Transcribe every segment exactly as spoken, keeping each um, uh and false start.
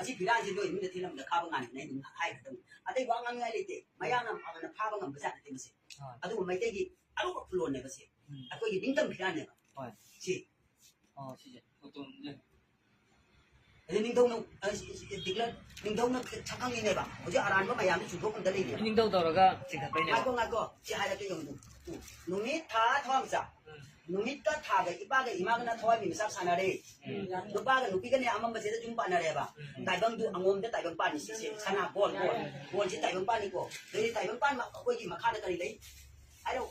ꯑꯁꯤ ꯐꯤꯔꯥꯟꯁꯤ ꯅꯣꯏ ꯏꯃꯨꯡꯗ ꯊꯤꯜꯂꯝꯗ ꯐꯥꯕ ꯉꯥꯟꯕꯅꯦ ꯑꯗꯨꯝ ꯍꯥꯏꯒꯗꯕꯅꯤ꯫ ꯑꯇꯩ ꯋꯥ ꯉꯥꯡꯅꯤꯡꯉꯥꯏ ꯂꯩꯇꯦ꯫ ꯃꯌꯥꯝꯅ ꯐꯅ ꯐꯥꯕ ꯉꯝꯕ ꯖꯥꯠ ꯅꯠꯇꯦ ꯃꯁꯤ꯫ ꯍꯣꯏ꯫ ꯑꯗꯨꯕꯨ ꯃꯩꯇꯩꯒꯤ ꯑꯔꯨꯕ ꯈꯨꯂꯣꯟꯅꯦꯕ ꯁꯤ꯫ ꯎꯝ꯫ ꯑꯩꯈꯣꯏꯒꯤ ꯅꯤꯡꯇꯝ ꯐꯤꯔꯥꯟꯅꯦꯕ꯫ ꯍꯣꯏ꯫ ꯁꯤ꯫ ꯑꯣ, ꯁꯤꯁꯦ꯫ ꯑꯗꯨ ꯅꯤꯡꯊꯧꯅ, ꯑ, ꯁꯤ, ꯁꯤ, ꯗꯤꯛꯂꯔ, ꯅꯤꯡꯊꯧꯅ ꯁꯛꯈꯪꯉꯤꯅꯦꯕ꯫ ꯍꯧꯖꯤꯛ ꯑꯔꯥꯟꯕ ꯃꯌꯥꯝꯗꯨ ꯆꯨꯝꯊꯣꯛ ꯑꯝꯇ ꯂꯩꯅꯦꯕ꯫ ꯅꯤꯡꯊꯧ ꯇꯧꯔꯒ ꯆꯤꯡꯈꯠꯄꯩꯅꯦꯕ꯫ ꯉꯥꯏꯈꯣ, ꯉꯥꯏꯈꯣ꯫ ꯁꯤ ꯍꯥꯏꯔꯛꯀꯦ ꯌꯦꯡꯉꯨ꯫ ꯎꯝ꯫ ꯅꯨꯃꯤꯠ, ꯊꯥ, ꯊꯋꯥꯟꯃꯤꯆꯥꯛ꯫ ꯎꯝ꯫ ꯅꯨꯃꯤꯠꯀ ꯊꯥꯒ ꯏꯄꯥꯒ ꯏꯃꯥꯒꯅ ꯊꯋꯥꯏ ꯃꯤꯃꯤꯆꯥꯛ ꯁꯥꯟꯅꯔꯦ꯫ ꯎꯝ꯫ ꯅꯨꯄꯥꯒ ꯅꯨꯄꯤꯒꯅꯦ ꯑꯃꯝꯕꯁꯤꯗ ꯌꯨꯝ ꯄꯥꯟꯅꯔꯦꯕ꯫ ꯎꯝ꯫ ꯇꯥꯏꯕꯪꯗꯨ ꯑꯉꯣꯝꯗ ꯇꯥꯏꯕꯪ ꯄꯥꯟꯅꯤ ꯁꯤꯁꯦ꯫ ꯁꯅꯥ, ꯒꯣꯜ, ꯒꯣꯜ꯫ ꯒꯣꯜꯁꯤ ꯇꯥꯏꯕꯪ ꯄꯥꯟꯅꯤꯀꯣ꯫ ꯑꯗꯨꯗꯤ ꯇꯥꯏꯕꯪ ꯄꯥꯟ ꯑꯩꯈꯣꯏꯒꯤ ꯃꯈꯥꯗ ꯀꯔꯤ ꯂꯩ? ꯍꯥꯏꯔꯛꯑꯣ꯫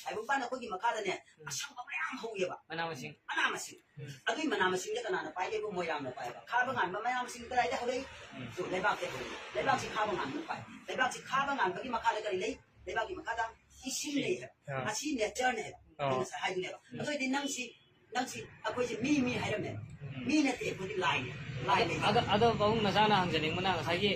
ꯇꯥꯏꯕꯪ ꯄꯥꯟ ꯑꯩꯈꯣꯏꯒꯤ ꯃꯈꯥꯗꯅꯦ ꯎꯝ꯫ ꯑꯁꯪꯕ ꯃꯌꯥꯝ ꯍꯧꯋꯦꯕ꯫ ꯃꯅꯥ ꯃꯁꯤꯡ꯫ ꯃꯅꯥ ꯃꯁꯤꯡ꯫ ꯎꯝ꯫ ꯑꯗꯨꯒꯤ ꯃꯅꯥ ꯃꯁꯤꯡꯁꯦ ꯀꯅꯥꯅ ꯄꯥꯏꯒꯦꯕꯨ? ꯃꯣꯏꯔꯥꯡꯅ ꯄꯥꯏꯕ꯫ ꯈꯥꯕ ꯉꯥꯟꯕ ꯃꯅꯥ ꯃꯁꯤꯡ ꯀꯗꯥꯏꯗ ꯍꯧꯔꯛꯏ? ꯎꯝ꯫ ꯇꯨ, ꯂꯩꯕꯥꯛꯇ ꯍꯧꯔꯛꯏ꯫ ꯂꯩꯕꯥꯛꯁꯤ ꯈꯥꯕ ꯉꯥꯟꯕꯅ ꯄꯥꯏ꯫ ꯂꯩꯕꯥꯛꯁꯤ ꯈꯥꯕ ꯉꯥꯟꯕꯒꯤ ꯃꯈꯥꯗ ꯀꯔꯤ ꯂꯩ? ꯂꯩꯕꯥꯛꯀꯤ ꯃꯈꯥꯗ ꯏꯁꯤꯡ ꯂꯩ ꯍꯥꯏꯕ꯫ ꯑꯥ꯫ ꯑꯁꯤ ꯅꯦꯆꯔꯅꯦ ꯍꯥꯏꯕ꯫ ꯑꯥ꯫ ꯑꯩ ꯉꯁꯥꯏ ꯍꯥꯏꯗꯨꯅꯦꯕ꯫ ꯎꯝ꯫ ꯑꯗꯨ ꯑꯣꯏꯗꯤ ꯅꯪꯁꯤ, ꯅꯪꯁꯤ ꯑꯩꯈꯣꯏꯁꯦ ꯃꯤ, ꯃꯤ ꯍꯥꯏꯔꯝꯃꯦ꯫ ꯎꯝ꯫ ꯃꯤ ꯅꯠꯇꯦ, ꯑꯩꯈꯣꯏꯗꯤ ꯂꯥꯏꯅꯦ꯫ ꯂꯥꯏꯅꯦ꯫ ꯑꯗꯣ, ꯑꯗꯣ ꯄꯥꯕꯨꯡ ꯅꯆꯥꯅ ꯍꯪꯖꯅꯤꯡꯕꯅ ꯉꯁꯥꯏꯒꯤ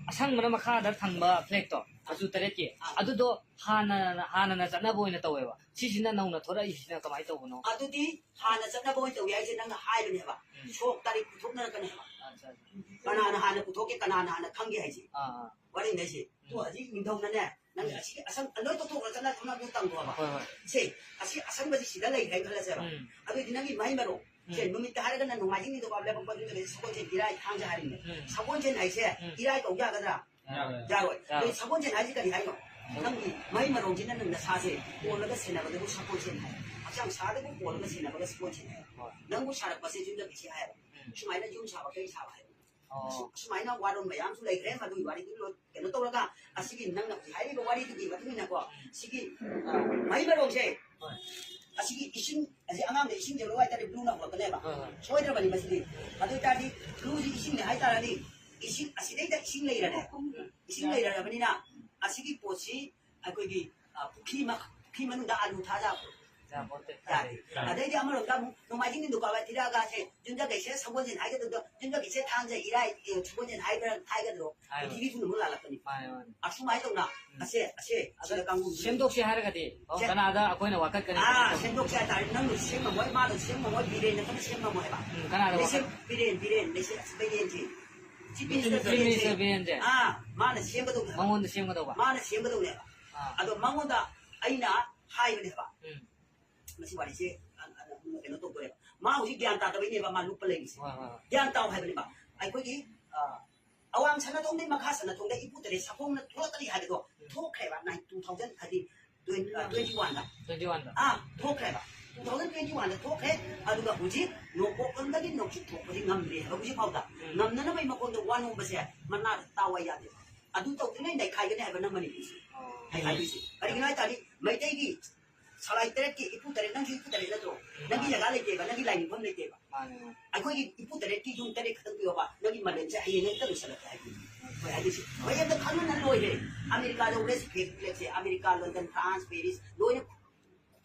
ꯑꯁꯪꯕꯅ ꯃꯈꯥꯗ ꯊꯪꯕ ꯐ꯭ꯂꯦꯛꯇꯣ, ꯃꯆꯨ ꯇꯔꯦꯠꯀꯤ, ꯑꯥ꯫ ꯑꯗꯨꯗꯣ ꯍꯥꯟꯅ, ꯍꯥꯟꯅꯅ ꯆꯠꯅꯕ ꯑꯣꯏꯅ ꯇꯧꯋꯦꯕ꯫ ꯁꯤꯁꯤꯅ ꯅꯧꯅ ꯊꯣꯔꯛꯏꯁꯤꯅ ꯀꯃꯥꯏꯅ ꯇꯧꯕꯅꯣ? ꯑꯗꯨꯗꯤ ꯍꯥꯟꯅ ꯆꯠꯅꯕ ꯑꯣꯏꯅ ꯇꯧꯏ ꯍꯥꯏꯁꯦ ꯅꯪꯅ ꯍꯥꯏꯕꯅꯦꯕ꯫ ꯎꯝ꯫ ꯁꯣꯛ ꯇꯥꯔꯤꯛ ꯄꯨꯊꯣꯛꯅꯔꯛꯀꯅꯦꯕ꯫ ꯑꯠꯆꯥ, ꯑꯠꯆꯥ꯫ ꯀꯅꯥꯅ ꯍꯥꯟꯅ ꯄꯨꯊꯣꯛꯀꯦ, ꯀꯅꯥꯅ ꯍꯥꯟꯅ ꯈꯪꯒꯦ ꯍꯥꯏꯁꯦ꯫ ꯑꯥ, ꯑꯥ꯫ ꯋꯥꯔꯤꯅꯦ ꯍꯥꯏꯁꯦ꯫ ꯎꯝ꯫ ꯇꯨ ꯍꯧꯖꯤꯛ ꯅꯤꯡꯊꯧꯅꯅꯦ, ꯅꯪ ꯎꯝ꯫ ꯑꯁꯤꯒꯤ ꯑꯁꯪ-, ꯂꯣꯏ ꯇꯣꯛꯊꯣꯛꯈ꯭ꯔꯒ ꯆꯠꯅ ꯊꯝꯅꯕꯗꯨ ꯇꯝꯈꯣꯕ꯫ ꯍꯣꯏ, ꯍꯣꯏ꯫ ꯁꯦ, ꯑꯁꯤ ꯑꯁꯪꯕꯁꯤ ꯁꯤꯗ ꯂꯩꯈ꯭ꯔꯦꯅ ꯈꯜꯂꯁꯦꯕ꯫ ꯎꯝ꯫ ꯑꯗꯨꯑꯣꯏꯗꯤ ꯅꯪꯒꯤ ꯃꯍꯩ ꯃꯔꯣꯡ, ꯁꯦ, ꯎꯝ꯫ ꯅꯨꯃꯤꯠꯇ ꯍꯥꯏꯔꯒꯅ ꯅꯣꯡꯃꯥꯏꯖꯤꯡ, ꯅꯤꯡꯊꯧꯀꯥꯕ, ꯂꯩꯕꯥꯛꯄꯣꯛꯄ, ꯌꯨꯝꯖꯀꯩꯁ, ꯁꯒꯣꯜꯁꯦꯟ, ꯏꯔꯥꯏ, ꯊꯥꯡꯖ ꯍꯥꯏꯔꯤꯅꯦ꯫ ꯎꯝ꯫ ꯁꯒꯣꯜꯁꯦꯟ ꯍꯥꯏꯁꯦ ꯎꯝ꯫ ꯏꯔꯥꯏ ꯀꯧ ꯌꯥꯒꯗ꯭ꯔꯥ? ꯌꯥꯔꯣꯏ꯫ ꯌꯥꯔꯣꯏ꯫ ꯌꯥꯔꯣꯏ꯫ ꯑꯗꯨ ꯁꯒꯣꯜꯁꯦꯟ ꯍꯥꯏꯁꯤ ꯀꯔꯤ ꯍꯥꯏꯅꯣ? ꯎꯝ꯫ ꯅꯪꯒꯤ ꯃꯍꯩ ꯃꯔꯣꯡꯁꯤꯅ ꯅꯪ ꯅꯁꯥꯁꯦ ꯀꯣꯜꯂꯒ ꯁꯦꯟꯅꯕꯗꯕꯨ ꯁꯒꯣꯜꯁꯦꯟ ꯍꯥꯏ꯫ ꯍꯛꯆꯥꯡ ꯁꯥꯗꯕꯨ ꯀꯣꯜꯂꯒ ꯁꯦꯟꯅꯕꯒ ꯁꯒꯣꯜꯁꯦꯟ ꯍꯥꯏ꯫ ꯍꯣꯏ꯫ ꯅꯪꯕꯨ ꯁꯥꯔꯛꯄꯁꯦ ꯌꯨꯝꯖꯀꯩꯁ ꯍꯥꯏꯕ꯫ ꯎꯝ꯫ ꯁꯨꯃꯥꯏꯅ ꯌꯨꯝ ꯁꯥꯕ ꯀꯩ ꯁꯥꯕ ꯍꯥꯏꯕ꯫ ꯑꯣ꯫ ꯑꯁꯨ-, ꯑꯁꯨꯃꯥꯏꯅ ꯋꯥꯔꯣꯜ ꯃꯌꯥꯝꯁꯨ ꯂꯩꯈ꯭ꯔꯦ꯫ ꯃꯗꯨꯒꯤ ꯋꯥꯔꯤꯗꯨ ꯂꯣꯏ ꯀꯩꯅꯣ ꯇꯧꯔꯒ, ꯑꯁꯤꯒꯤ ꯅꯪꯅ ꯍꯧꯖꯤꯛ ꯍꯥꯏꯔꯤꯕ ꯋꯥꯔꯤꯗꯨꯒꯤ ꯃꯇꯨꯡ ꯏꯟꯅꯀꯣ, ꯁꯤꯒꯤ, ꯑ, ꯃꯍꯩ ꯃꯔꯣꯡꯁꯦ, ꯍꯣꯏ꯫ ꯑꯁꯤꯒꯤ ꯏꯁꯤꯡ, ꯑꯁꯤ ꯑꯉꯥꯡꯗ ꯏꯁꯤꯡꯁꯦ ꯂꯧ ꯍꯥꯏꯇꯥꯔꯗꯤ ꯕ꯭ꯂꯨꯅ ꯍꯧꯔꯛꯀꯅꯦꯕ꯫ ꯍꯣꯏ, ꯍꯣꯏ꯫ ꯁꯣꯏꯗ꯭ꯔꯕꯅꯤ ꯃꯁꯤꯗꯤ꯫ ꯑꯗꯨ ꯑꯣꯏꯇꯥꯔꯗꯤ ꯕ꯭ꯂꯨꯁꯤ ꯏꯁꯤꯡꯅꯦ ꯍꯥꯏꯇꯥꯔꯗꯤ, ꯏꯁꯤꯡ, ꯑꯁꯤꯗꯩꯗ ꯏꯁꯤꯡ ꯂꯩꯔꯅꯦ꯫ ꯏꯁꯤꯡ ꯂꯩꯔꯕꯅꯤꯅ ꯑꯁꯤꯒꯤ ꯄꯣꯠꯁꯤ ꯑꯩꯈꯣꯏꯒꯤ, ꯑ, ꯄꯨꯈ꯭ꯔꯤ ꯃ-, ꯄꯨꯈ꯭ꯔꯤ ꯃꯅꯨꯡꯗ ꯑꯂꯨ ꯊꯥ ꯌꯥꯕ꯭ꯔꯣ? ꯌꯥꯄꯣꯠꯇꯦ꯫ ꯌꯥꯗꯦ꯫ ꯌꯥꯗꯦ꯫ ꯑꯗꯩꯗꯤ ꯑꯃꯔꯣꯝꯗ ꯑꯃꯨꯛ ꯅꯣꯡꯃꯥꯏꯖꯤꯡ ꯅꯤꯡꯊꯧꯀꯥꯕ ꯊꯤꯔꯛꯑꯒ ꯁꯦ, ꯌꯨꯝꯖꯀꯩꯁꯦ ꯁꯒꯣꯜꯁꯦꯟ ꯍꯥꯏꯒꯗꯕꯗꯣ, ꯌꯨꯝꯖꯀꯩꯁꯦ ꯊꯥꯡꯖ ꯏꯔꯥꯏ, ꯑꯦ, ꯁꯒꯣꯜꯁꯦꯟ ꯍꯥꯏꯕ꯭ꯔꯥ ꯍꯥꯏꯒꯗ꯭ꯔꯣ? ꯍꯥꯏꯔꯣꯏ꯫ ꯄ꯭ꯔꯤꯊꯤꯕꯤ ꯄꯨꯝꯅꯃꯛ ꯂꯥꯜꯂꯛꯀꯅꯤ꯫ ꯃꯥꯅꯦ, ꯃꯥꯅꯦ꯫ ꯑꯁꯨꯃꯥꯏꯅ ꯇꯧꯅ ꯎꯝ꯫ ꯑꯁꯦ, ꯑꯁꯦ, ꯑꯗ ꯁꯤꯗ ꯀꯥꯡꯕꯨ ꯁꯦꯝꯗꯣꯛꯁꯦ ꯍꯥꯏꯔꯒꯗꯤ, ꯑꯣ, ꯁꯦ-, ꯀꯅꯥꯗ ꯑꯩꯈꯣꯏꯅ ꯋꯥꯀꯠꯀꯅꯤ? ꯑꯥ, ꯁꯦꯝꯗꯣꯛꯁꯦ ꯍꯥꯏꯇꯥꯔꯦ꯫ ꯅꯪꯅ ꯁꯦꯝ ꯉꯝꯃꯣꯏ, ꯃꯥꯅ ꯁꯦꯝ ꯉꯝꯃꯣꯏ, ꯕꯤꯔꯦꯟꯅ ꯀꯟꯅ ꯁꯦꯝ ꯉꯝꯃꯣꯏ ꯍꯥꯏꯕ꯫ ꯎꯝ, ꯀꯅꯥꯗ ꯂꯩꯁꯦꯝ-, ꯋꯥꯀꯠ-? ꯕꯤꯔꯦꯟ, ꯕꯤꯔꯦꯟ, ꯂꯩꯁꯦꯝ-, ꯕꯤꯔꯦꯟꯁꯤ꯫ Chief Minister ꯕꯤꯔꯦꯟꯁꯦ, ꯑꯥ, ꯃꯥꯅ ꯁꯦꯝꯒꯗꯧꯅꯦꯕ꯫ ꯃꯉꯣꯟꯗ ꯁꯦꯝꯒꯗꯧꯕ꯫ ꯃꯥꯅ ꯁꯦꯝꯒꯗꯧꯅꯦꯕ꯫ ꯑꯥ꯫ ꯑꯗꯣ ꯃꯉꯣꯟꯗ ꯑꯩꯅ ꯍꯥꯏꯕꯅꯦꯕ꯫ ꯎꯝ꯫ ꯃꯁꯤ ꯋꯥꯔꯤꯁꯦ, ꯑ, ꯑ, ꯀꯩꯅꯣ ꯇꯧꯗꯣꯔꯦꯕ꯫ ꯃꯥ ꯍꯧꯖꯤꯛ ꯒ꯭ꯌꯥꯟ ꯇꯥꯗꯕꯩꯅꯦꯕ ꯃꯥ ꯂꯨꯞꯄ ꯂꯩꯔꯤꯁꯦ꯫ ꯍꯣꯏ, ꯍꯣꯏ, ꯍꯣꯏ꯫ ꯒ꯭ꯌꯥꯟ ꯇꯥꯎ ꯍꯥꯏꯕꯅꯦꯕ꯫ ꯑꯩꯈꯣꯏꯒꯤ, ꯑ, ꯑꯋꯥꯡ ꯁꯅꯥꯇꯣꯝꯗꯩ ꯃꯈꯥ ꯁꯅꯥꯇꯣꯝꯗ ꯏꯄꯨ ꯇꯔꯦꯠ ꯁꯥꯐꯣꯡꯅ ꯊꯣꯛꯂꯛꯀꯅꯤ ꯍꯥꯏꯕꯗꯣ ꯎꯝ꯫ ꯊꯣꯛꯈ꯭ꯔꯦꯕ, ꯅꯥꯏꯟ-, two thousand ꯍꯥꯏꯗꯤ twenty, ꯑ, twenty-one ꯗ꯫ Twenty-one ꯗ꯫ ꯑꯥ, ꯊꯣꯛꯈ꯭ꯔꯦꯕ꯫ Two thousand twenty-one ꯗ ꯊꯣꯛꯈ꯭ꯔꯦ꯫ ꯑꯗꯨꯒ ꯍꯧꯖꯤꯛ ꯅꯣꯡꯄꯣꯛꯂꯣꯝꯗꯒꯤ ꯅꯣꯡꯆꯨꯞ ꯊꯣꯛꯄꯗꯤ ꯉꯝꯗ꯭ꯔꯤ ꯍꯥꯏꯕ ꯍꯧꯖꯤꯛ ꯐꯥꯎꯗ꯫ ꯎꯝ꯫ ꯉꯝꯅꯅꯕꯒꯤ ꯃꯈꯣꯟꯗ ꯋꯥ ꯅꯣꯝꯕꯁꯦ ꯃꯅꯥꯗ ꯇꯥꯎ ꯍꯥꯏ ꯌꯥꯗꯦ꯫ ꯑꯗꯨ ꯇꯧꯗ꯭ꯔꯤꯉꯩ ꯅꯩꯈꯥꯏꯒꯅꯤ ꯍꯥꯏꯕ ꯅꯪ ꯃꯅꯤꯄꯨꯔꯁꯦ꯫ ꯑꯣ꯫ ꯑꯩ ꯍꯥꯏꯗꯣꯏꯁꯦ꯫ ꯀꯔꯤꯒꯤꯅꯣ ꯍꯥꯏ ꯇꯥꯔꯗꯤ ꯃꯩꯇꯩꯒꯤ ꯁꯂꯥꯏ ꯇꯔꯦꯠꯀꯤ ꯏꯄꯨ ꯇꯔꯦꯠ, ꯅꯪꯁꯨ ꯏꯄꯨ ꯇꯔꯦꯠ ꯅꯠꯇ꯭ꯔꯣ? ꯅꯪꯒꯤ ꯖꯒꯥ ꯂꯩꯇꯦꯕ, ꯅꯪꯒꯤ ꯂꯥꯏꯅꯤꯡꯐꯝ ꯂꯩꯇꯦꯕ꯫ ꯃꯥꯅꯦ, ꯃꯥꯅꯦ꯫ ꯑꯩꯈꯣꯏꯒꯤ ꯏꯄꯨ ꯇꯔꯦꯠꯀꯤ ꯌꯨꯝ ꯇꯔꯦꯠ ꯈꯛꯇꯪ ꯄꯤꯌꯣꯕ, ꯅꯪꯒꯤ ꯃꯥꯂꯦꯝꯁꯦ ꯍꯌꯦꯡ ꯍꯦꯛꯇ ꯂꯣꯏꯁꯤꯜꯂꯛꯀꯦ ꯍꯥꯏꯕꯅꯤ꯫ ꯍꯣꯏ, ꯍꯥꯏꯗꯣꯏꯁꯦ꯫ ꯃꯌꯥꯝꯗ ꯈꯪꯍꯟꯅ ꯂꯣꯏꯔꯦ꯫ ꯑꯃꯦꯔꯤꯀꯥꯗ ꯎꯔꯦ, ꯁꯤ ꯐꯦꯛ ꯐ꯭ꯂꯦꯛꯁꯦ, ꯑꯃꯦꯔꯤꯀꯥ, ꯂꯟꯗꯟ, ꯐ꯭ꯔꯥꯟꯁ, ꯄꯦꯔꯤꯁ, ꯂꯣꯏꯅ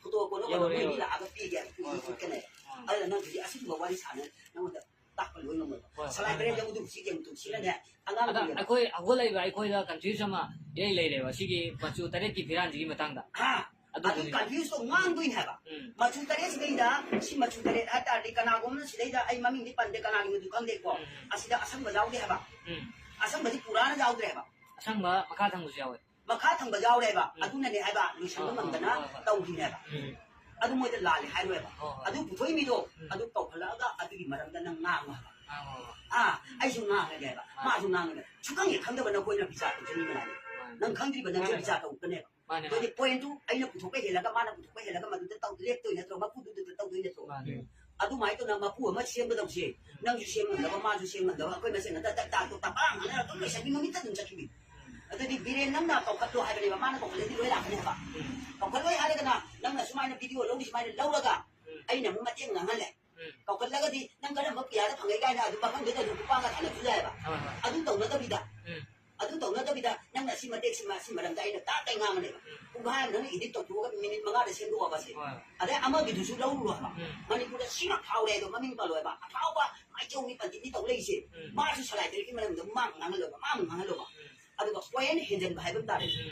ꯐꯣꯇꯣ ꯀꯣꯟꯅ ꯀꯣꯟꯅ ꯌꯧꯔꯦ, ꯃꯣꯏ ꯃꯤ ꯌꯧꯔꯦ꯫ ꯂꯥꯛꯑꯒ ꯄꯤꯒꯦ, ꯍꯣꯏ, ꯍꯣꯏ꯫ ꯎꯠꯀꯅꯦ꯫ ꯑꯥ꯫ ꯑꯗꯨꯅ ꯅꯪ ꯍꯧꯖꯤꯛ ꯑꯁꯤꯒꯨꯝꯕ ꯋꯥꯔꯤ ꯁꯥꯟꯅ ꯅꯪꯉꯣꯟꯗ ꯇꯥꯛꯄ ꯂꯣꯏ ꯉꯝꯃꯣꯏꯕ꯫ ꯍꯣꯏ, ꯁꯂꯥꯏ ꯃꯥꯅꯦ, ꯇꯔꯦꯠ ꯃꯥꯅꯦ꯫ ꯌꯧꯕꯗꯨ ꯍꯧꯖꯤꯛ ꯌꯦꯡꯉꯨ ꯇꯨ, ꯁꯤꯅꯅꯦ, ꯑꯉꯥꯡ ꯑꯗ ꯑꯣꯏꯔꯤꯕ꯫ ꯑꯩꯈꯣꯏ ꯍꯧꯒꯠꯂꯛꯏꯕ ꯑꯩꯈꯣꯏꯗ confuse ꯑꯃ ꯏꯔꯩ ꯂꯩꯔꯦꯕ, ꯁꯤꯒꯤ ꯃꯆꯨ ꯇꯔꯦꯠꯀꯤ ꯐꯤꯔꯥꯟꯁꯤꯒꯤ ꯃꯇꯥꯡꯗ꯫ ꯍꯥ? ꯑꯗꯨ ꯑꯗꯨ ꯀꯔꯤꯅꯣ? Confuse ꯇꯣ ꯉꯥꯡꯗꯣꯏꯅꯦ ꯍꯥꯏꯕ꯫ ꯎꯝ꯫ ꯃꯆꯨ ꯇꯔꯦꯠꯁꯤꯗꯩꯗ ꯁꯤ ꯃꯆꯨ ꯇꯔꯦꯠ ꯍꯥꯏꯇꯥꯔꯗꯤ ꯀꯅꯥꯒꯨꯝꯕꯅ ꯁꯤꯗꯩꯗ ꯑꯩ ꯃꯃꯤꯡꯗꯤ ꯄꯟꯗꯦ, ꯀꯅꯥꯒꯤ ꯃꯆꯨ ꯈꯪꯗꯦꯀꯣ꯫ ꯎꯝ, ꯎꯝ꯫ ꯑꯁꯤꯗ ꯑꯁꯪꯕ ꯌꯥꯎꯗꯦ ꯍꯥꯏꯕ꯫ ꯎꯝ꯫ ꯑꯁꯪꯕꯗꯤ ꯄꯨꯔꯥꯅ ꯌꯥꯎꯗ꯭ꯔꯦ ꯍꯥꯏꯕ꯫ ꯑꯁꯪꯕ ꯃꯈꯥ ꯊꯪꯕꯁꯨ ꯌꯥꯎꯋꯦ꯫ ꯃꯈꯥ ꯊꯪꯕ ꯌꯥꯎꯔꯦꯕ꯫ ꯎꯝ꯫ ꯑꯗꯨꯅꯅꯦ ꯍꯥꯏꯕ, ꯂꯣꯏꯁꯟꯕ ꯑꯥ, ꯉꯝꯗꯅ ꯑꯥ, ꯍꯣꯏ, ꯍꯣꯏ꯫ ꯇꯧꯔꯤꯅꯦꯕ꯫ ꯎꯝ꯫ ꯑꯗꯨ ꯃꯣꯏꯗ ꯂꯥꯜꯂꯦ ꯍꯥꯏꯔꯣꯏꯕ꯫ ꯍꯣꯏ, ꯍꯣꯏ꯫ ꯑꯗꯨ ꯄꯨꯊꯣꯛꯏ ꯃꯤꯗꯣ, ꯎꯝ꯫ ꯑꯗꯨ ꯀꯧꯈꯠꯂꯛꯑꯒ ꯑꯗꯨꯒꯤ ꯃꯔꯝꯗ ꯅꯪ ꯉꯥꯡꯉꯣ ꯍꯥꯏꯕ꯫ ꯉꯥꯡꯉꯣ ꯍꯥꯏꯕ꯫ ꯑꯥ, ꯑꯩꯁꯨ ꯉꯥꯡꯉꯒꯦꯕ, ꯃꯥꯅꯦ꯫ ꯃꯥꯁꯨ ꯉꯥꯡꯉꯒꯦ꯫ ꯁꯨꯈꯪ ꯍꯦꯛ ꯈꯪꯗꯕ ꯅꯈꯣꯏꯅ ꯕꯤꯆꯥꯔ ꯇꯧꯖꯅꯤꯡꯕ ꯂꯥꯛꯑꯦ꯫ ꯃꯥꯅꯦ꯫ ꯅꯪ ꯈꯪꯗ꯭ꯔꯤꯕ ꯅꯪꯁꯨ ꯃꯥꯅꯦ꯫ ꯕꯤꯆꯥꯔ ꯇꯧꯔꯛꯀꯅꯦꯕ꯫ ꯃꯥꯅꯦ, ꯑꯗꯨꯗꯤ ꯃꯥꯅꯦ꯫ Point ꯇꯨ ꯑꯩꯅ ꯄꯨꯊꯣꯛꯄ ꯍꯦꯜꯂꯒ ꯃꯥꯅ ꯄꯨꯊꯣꯛꯄ ꯍꯦꯜꯂꯒ ꯃꯗꯨꯗ ꯇꯧ-, ꯂꯦꯞꯇꯣꯏ ꯅꯠꯇ꯭ꯔꯣ? ꯃꯄꯨꯗꯨꯗ ꯇꯧꯗꯣꯏ ꯅꯠꯇ꯭ꯔꯣ? ꯃꯥꯅꯦ꯫ ꯑꯗꯨꯃꯥꯏꯅ ꯇꯧꯅ ꯃꯄꯨ ꯑꯃ ꯁꯦꯝꯒꯗꯧꯁꯦ, ꯎꯝ꯫ ꯅꯪꯁꯨ ꯁꯦꯝ ꯉꯝꯗꯕ, ꯃꯥꯁꯨ ꯁꯦꯝ ꯉꯝꯗꯕ, ꯑꯩꯈꯣꯏ ꯃꯁꯦꯟ ꯍꯦꯛꯇ ꯇꯛ ꯇꯥꯛ ꯇꯣꯛ ꯇꯥꯛ ꯄꯥꯡ ꯉꯥꯡꯅꯔ ꯑꯗꯨꯝ ꯂꯣꯏꯁꯟꯕꯤ ꯅꯨꯃꯤꯠꯇ ꯑꯗꯨꯝ ꯆꯠꯈꯤꯕꯤ꯫ ꯎꯝ꯫ ꯑꯗꯨꯗꯤ ꯕꯤꯔꯦꯟ ꯅꯪꯅ ꯀꯧꯈꯠꯂꯣ ꯍꯥꯏꯕꯅꯦꯕ, ꯃꯥꯅ ꯀꯧꯈꯠꯂꯗꯤ ꯂꯣꯏ ꯂꯥꯛꯀꯅꯦꯕ꯫ ꯎꯝ꯫ ꯀꯧꯈꯠꯂꯣꯏ ꯍꯥꯏꯔꯒꯅ ꯅꯪꯅ ꯁꯨꯃꯥꯏꯅ video ꯂꯧꯔꯤ ꯁꯨꯃꯥꯏꯅ ꯂꯧꯔꯒ ꯎꯝ꯫ ꯑꯩꯅ ꯑꯃꯨꯛ ꯃꯇꯦꯡ ꯉꯥꯡꯍꯜꯂꯦ꯫ ꯎꯝ꯫ ꯀꯧꯈꯠꯂꯒꯗꯤ ꯅꯪ ꯀꯔꯝꯕ ꯄꯤꯌꯥꯗ ꯐꯪꯉꯛꯏ ꯀꯥꯏꯅ ꯑꯗꯨ ꯃꯐꯝꯗꯨꯗ ꯑꯗꯨꯝ ꯈꯨꯄꯥꯡꯒ ꯊꯥꯅꯕꯁꯨ ꯌꯥꯏꯑꯕ꯫ ꯍꯣꯏ, ꯍꯣꯏ꯫ ꯑꯗꯨ ꯇꯧꯅꯗꯕꯤꯗ, ꯎꯝ꯫ ꯑꯗꯨ ꯇꯧꯅꯗꯕꯤꯗ ꯅꯪꯅ ꯁꯤ ꯃꯇꯦꯛꯁꯤꯃ, ꯁꯤ ꯃꯔꯝꯗ ꯑꯩꯅ ꯇꯥꯞ ꯇꯥꯏ ꯉꯥꯡꯉꯅꯦꯕ꯫ ꯎꯝ꯫ ꯄꯨꯡꯈꯥꯏ ꯑꯃ ꯅꯪꯅ edit ꯇꯧꯊꯣꯛꯑꯒ ꯃꯤꯅꯤꯠ ꯃꯉꯥꯗ ꯁꯦꯝꯗꯣꯛꯑꯕ ꯁꯦ꯫ ꯍꯣꯏ꯫ ꯑꯗꯩ ꯑꯃꯒꯤꯗꯨꯁꯨ ꯂꯧꯔꯨꯔꯣ ꯍꯥꯏꯕ꯫ ꯎꯝ꯫ ꯃꯅꯤꯄꯨꯔꯗ ꯁꯤꯃ ꯐꯥꯎꯔꯦ ꯑꯗꯣ ꯃꯃꯤꯡ ꯄꯜꯂꯣꯏꯕ꯫ ꯑꯐꯥꯎꯕ ꯃꯥꯏꯆꯧꯃꯤ ꯄꯟꯗꯤꯠꯅꯤ ꯇꯧ ꯂꯩꯔꯤꯁꯦ꯫ ꯎꯝ꯫ ꯃꯥꯁꯨ ꯁꯂꯥꯏ ꯇꯔꯦꯠꯀꯤ ꯃꯔꯝꯗ ꯃꯥ ꯉꯥꯡꯍꯜꯂꯣꯏꯕ, ꯃꯥ ꯑꯃꯨꯛ ꯉꯥꯡꯍꯜꯂꯣꯕ꯫ ꯎꯝ꯫ ꯑꯗꯨꯒ point ꯍꯦꯟꯖꯟꯕ ꯍꯥꯏꯕ ꯑꯃ ꯇꯥꯔꯦ꯫ ꯎꯝ꯫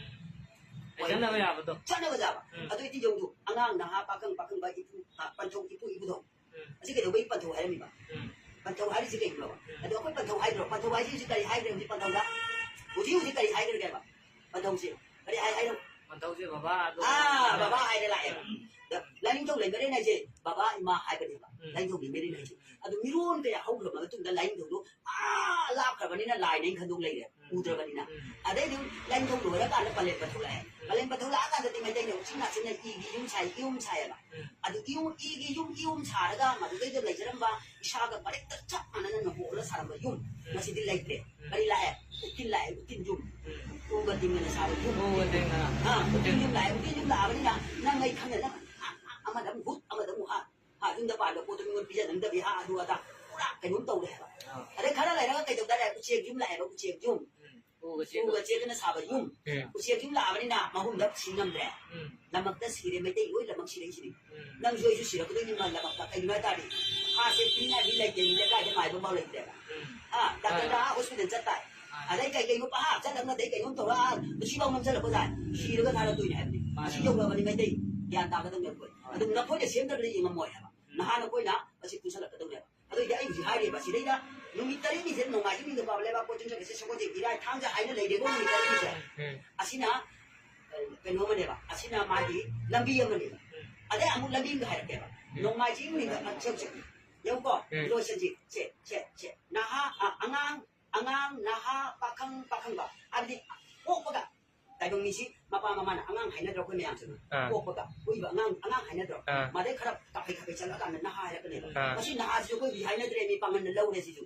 Point ꯆꯠꯅꯕ ꯌꯥꯕꯗꯣ꯫ ꯆꯠꯅꯕ ꯌꯥꯕ꯫ ꯎꯝ꯫ ꯑꯗꯨ ꯑꯩꯗꯤ ꯌꯧꯗꯣ ꯑꯉꯥꯡ ꯅꯍꯥ ꯄꯥꯈꯪ ꯄꯥꯈꯪꯕ ꯏꯄꯨ, ꯑ, ꯄꯟꯊꯧ ꯏꯄꯨ ꯏꯕꯨꯙꯧ꯫ ꯎꯝ꯫ ꯑꯁꯤ ꯀꯩꯗꯧꯕꯩ ꯄꯟꯊꯧ ꯍꯥꯏꯔꯝꯃꯤꯕ? ꯎꯝ꯫ ꯄꯟꯊꯧ ꯍꯥꯏꯔꯤꯁꯤ ꯀꯩꯒꯤꯅꯣꯕ? ꯎꯝ꯫ ꯑꯗꯣ ꯑꯩꯈꯣꯏ ꯄꯟꯊꯧ ꯍꯥꯏ ꯄꯟꯊꯧ ꯍꯥꯏꯁꯤ ꯍꯧꯖꯤꯛ ꯀꯔꯤ ꯍꯥꯏꯈ꯭ꯔꯦ? ꯍꯧꯖꯤꯛ ꯄꯟꯊꯧꯗ ꯍꯧꯖꯤꯛ ꯍꯧꯖꯤꯛ ꯀꯔꯤ ꯍꯥꯏꯈ꯭ꯔꯒꯦꯕ? ꯄꯟꯊꯧꯁꯦ ꯀꯔꯤ ꯍꯥꯏ ꯍꯥꯏꯅꯣ? ꯄꯟꯊꯧꯁꯦ ꯕꯕꯥ ꯑꯗꯣ ꯑꯥ, ꯕꯕꯥ ꯍꯥꯏꯔꯦ ꯂꯥꯛꯑꯦꯕ꯫ ꯂꯥꯏꯅꯤꯡꯊꯧ ꯂꯩꯃꯔꯦꯟ ꯍꯥꯏꯁꯦ ꯕꯕꯥ ꯏꯃꯥ ꯍꯥꯏꯕꯅꯦꯕ꯫ ꯎꯝ. ꯂꯥꯏꯅꯤꯡꯊꯧ ꯂꯩꯃꯔꯦꯟ ꯍꯥꯏꯁꯦ ꯎꯝ. ꯑꯗꯨ ꯃꯤꯔꯣꯟ ꯀꯌꯥ ꯍꯧꯈ꯭ꯔꯕ ꯃꯇꯨꯡꯗ ꯂꯥꯏꯅꯤꯡꯊꯧꯗꯣ ꯑꯥ ꯂꯥꯞꯈ꯭ꯔꯕꯅꯤꯅ ꯂꯥꯏꯅ ꯈꯟꯗꯣꯛ ꯂꯩꯔꯦ, ꯎꯝ. ꯎꯗ꯭ꯔꯕꯅꯤꯅ꯫ ꯎꯝ. ꯑꯗꯩꯗꯤ ꯂꯥꯏꯅꯤꯡꯊꯧ ꯂꯣꯏꯔꯀꯥꯟꯗ ꯄꯂꯦꯝ ꯄꯟꯊꯧ ꯂꯥꯛꯑꯦ꯫ ꯄꯂꯦꯝ ꯄꯟꯊꯧ ꯂꯥꯛꯑꯀꯥꯟꯗꯗꯤ ꯃꯩꯇꯩꯅ ꯎꯆꯤꯟ ꯅꯥꯆꯤꯟꯅ ꯏꯒꯤ ꯌꯨꯝ ꯁꯥꯏ, ꯏꯌꯨꯝ ꯁꯥꯏꯌꯦꯕ꯫ ꯎꯝ. ꯑꯗꯨ ꯏꯌꯨꯝ, ꯏꯒꯤ ꯌꯨꯝ, ꯏꯌꯨꯝ ꯁꯥꯔꯒ ꯃꯗꯨꯗꯩꯗ ꯂꯩꯖꯔꯝꯕ ꯏꯁꯥꯒ ꯃꯔꯤꯛꯇ ꯆꯞ ꯃꯥꯟꯅꯅ ꯅꯝꯕꯣꯜꯗ ꯁꯥꯔꯝꯕ ꯌꯨꯝ ꯉꯁꯤꯗꯤ ꯂꯩꯇ꯭ꯔꯦ꯫ ꯀꯔꯤ ꯂꯥꯛꯑꯦ? ꯎꯇꯤꯟ ꯂꯥꯛꯑꯦ, ꯎꯇꯤꯟ ꯌꯨꯝ꯫ ꯎꯒ ꯇꯤꯡꯒꯅ ꯁꯥꯕ ꯌꯨꯝ꯫ ꯎꯒ ꯇꯤꯡꯒꯅ꯫ ꯑꯥ, ꯎꯇꯤꯟ ꯌꯨꯝ ꯂꯥꯛꯑꯦ, ꯎꯇꯤꯟ ꯌꯨꯝ ꯂꯥꯛꯑꯕꯅꯤꯅ ꯅꯪ ꯑꯩ ꯈꯪꯅ ꯅꯪ ꯑꯃꯗ ꯑꯃꯨꯛ ꯍꯨꯠ, ꯑꯃꯗ ꯑꯃꯨꯛ ꯍꯥ꯫ ꯍꯥ, ꯌꯨꯝꯗ ꯄꯥꯟꯕ ꯄꯣꯠꯇꯣ ꯃꯤꯉꯣꯟ ꯄꯤꯖꯅꯤꯡꯗꯕꯤ, ꯍꯥ, ꯑꯗꯨ ꯑꯗꯥ ꯄꯨꯔꯥ ꯀꯩꯅꯣꯝ ꯇꯧꯔꯦ ꯍꯥꯏꯕ꯫ ꯑꯥ. ꯑꯗꯩ ꯈꯔ ꯂꯩꯔꯒ ꯀꯩꯗꯧ ꯇꯥꯔꯦ? ꯎꯆꯦꯛ ꯌꯨꯝ ꯂꯥꯛꯑꯦꯕ, ꯎꯆꯦꯛ ꯌꯨꯝ꯫ ꯎꯒ ꯆꯦꯛ ꯎꯒ ꯆꯦꯛꯀꯅ ꯁꯥꯕ ꯌꯨꯝ꯫ ꯎꯝ. ꯎꯆꯦꯛ ꯌꯨꯝ ꯂꯥꯛꯑꯕꯅꯤꯅ ꯃꯍꯨꯝꯗ ꯁꯤ ꯉꯝꯗ꯭ꯔꯦ꯫ ꯎꯝ. ꯂꯝꯃꯛꯇ ꯁꯤꯔꯦ, ꯃꯩꯇꯩ ꯂꯣꯏ ꯂꯝꯃꯛ ꯁꯤꯔꯛꯏꯁꯤꯅꯤ꯫ ꯎꯝ. ꯅꯪꯁꯨ ꯑꯩꯁꯨ ꯁꯤꯔꯛꯀꯗꯣꯏꯅꯤ ꯃꯥ ꯂꯝꯃꯛꯇ꯫ ꯀꯩꯒꯤꯅꯣ ꯍꯥꯏ ꯇꯥꯔꯗꯤ ꯍꯥꯁꯦ ꯄꯤꯅꯤꯡꯉꯥꯏ ꯃꯤ ꯂꯩꯇꯦ, ꯃꯤ ꯂꯩꯀꯥꯏꯗ ꯃꯥꯏꯕ ꯑꯃꯐꯥꯎ ꯂꯩꯇ꯭ꯔꯦꯕ꯫ ꯎꯝ. ꯍꯥ, ꯗꯥꯛꯇꯔꯗ ꯑꯥ ꯍꯣꯁꯄꯤꯇꯥꯜ ꯆꯠꯇꯥꯏ꯫ ꯑꯗꯩ ꯀꯩ ꯀꯩꯅꯣ ꯄꯥꯍꯥ ꯆꯠꯂꯝꯅ ꯑꯗꯩ ꯀꯩꯅꯣꯝ ꯇꯧꯔ ꯑꯥ ꯁꯤꯐꯥꯎ ꯅꯝꯁꯤꯜꯂꯛꯄ ꯇꯥꯏ꯫ ꯁꯤꯔꯒ ꯊꯥꯔꯛꯇꯣꯏꯅꯦ ꯍꯥꯏꯕꯅꯤ꯫ ꯃꯥꯅꯦ. ꯑꯁꯤ ꯌꯧꯔꯛꯑꯕꯅꯤ ꯃꯩꯇꯩ ꯒ꯭ꯌꯥꯟ ꯇꯥꯒꯗꯕꯅꯦ ꯑꯩꯈꯣꯏ꯫ ꯑꯗꯨ ꯅꯈꯣꯏꯅ ꯁꯦꯝꯗ꯭ꯔꯒꯗꯤ ꯌꯦꯡꯉꯝꯃꯣꯏ ꯍꯥꯏꯕ꯫ ꯅꯍꯥ ꯅꯈꯣꯏꯅ ꯑꯁꯤ ꯄꯨꯁꯜꯂꯛꯀꯗꯧꯅꯦꯕ꯫ ꯑꯗꯨ ꯑꯩ ꯍꯧꯖꯤꯛ ꯍꯥꯏꯔꯤꯕ ꯁꯤꯗꯩꯗ ꯅꯨꯃꯤꯠ ꯇꯔꯦꯠꯅꯤꯁꯦ ꯅꯣꯡꯃꯥꯏꯖꯤꯡ, ꯅꯤꯡꯊꯧꯀꯥꯕ, ꯂꯩꯕꯥꯛꯄꯣꯛꯄ, ꯌꯨꯝꯁꯀꯩꯁ, ꯁꯒꯣꯜꯁꯦꯟ, ꯏꯔꯥꯏ, ꯊꯥꯡꯖ ꯍꯥꯏꯅ ꯂꯩꯔꯦꯀꯣ ꯅꯨꯃꯤꯠ ꯇꯔꯦꯠꯅꯤꯁꯦ꯫ ꯎꯝ. ꯑꯁꯤꯅ ꯀꯩꯅꯣ ꯑꯃꯅꯦꯕ, ꯑꯁꯤꯅ ꯃꯥꯒꯤ ꯂꯝꯕꯤ ꯑꯃꯅꯦꯕ꯫ ꯑꯗꯩ ꯑꯃꯨꯛ ꯂꯝꯕꯤ ꯑꯃꯒ ꯍꯥꯏꯔꯛꯀꯦꯕ꯫ ꯅꯣꯡꯃꯥꯏꯖꯤꯡ ꯅꯨꯃꯤꯠ ꯁꯦ ꯁꯦ ꯌꯦꯡꯉꯨꯀꯣ꯫ ꯎꯝ. ꯂꯣꯏꯁꯟꯁꯤ꯫ ꯁꯦ ꯁꯦ ꯁꯦ ꯅꯍꯥ ꯑ, ꯑꯉꯥꯡ ꯑꯉꯥꯡ ꯅꯍꯥ ꯄꯥꯈꯪ ꯄꯥꯈꯪꯕ ꯍꯥꯏꯕꯗꯤ ꯄꯣꯛꯄꯒ ꯇꯥꯏꯕꯪ ꯃꯤꯁꯤ ꯃꯄꯥ ꯃꯃꯥꯅ ꯑꯉꯥꯡ ꯍꯥꯏꯅꯗ꯭ꯔꯣ? ꯑꯩꯈꯣꯏ ꯃꯌꯥꯝꯁꯤꯅ ꯑꯥ. ꯄꯣꯛꯄꯒ ꯄꯣꯛꯏꯕ ꯑꯉꯥꯡ ꯑꯉꯥꯡ ꯍꯥꯏꯅꯗ꯭ꯔꯣ? ꯑꯥ. ꯃꯥꯗꯩ ꯈꯔ ꯀꯥꯐꯩ ꯀꯥꯐꯩ ꯆꯠꯂꯀꯥꯟꯗ ꯅꯍꯥ ꯍꯥꯏꯔꯛꯀꯅꯦꯕ꯫ ꯑꯥ. ꯃꯁꯤ ꯅꯍꯥꯁꯤꯁꯨ ꯑꯩꯈꯣꯏ ꯍꯨꯏ ꯍꯥꯏꯅꯗ꯭ꯔꯦ, ꯃꯤ ꯄꯥꯡꯒꯟꯅ ꯂꯧꯔꯦ ꯁꯤꯁꯨ꯫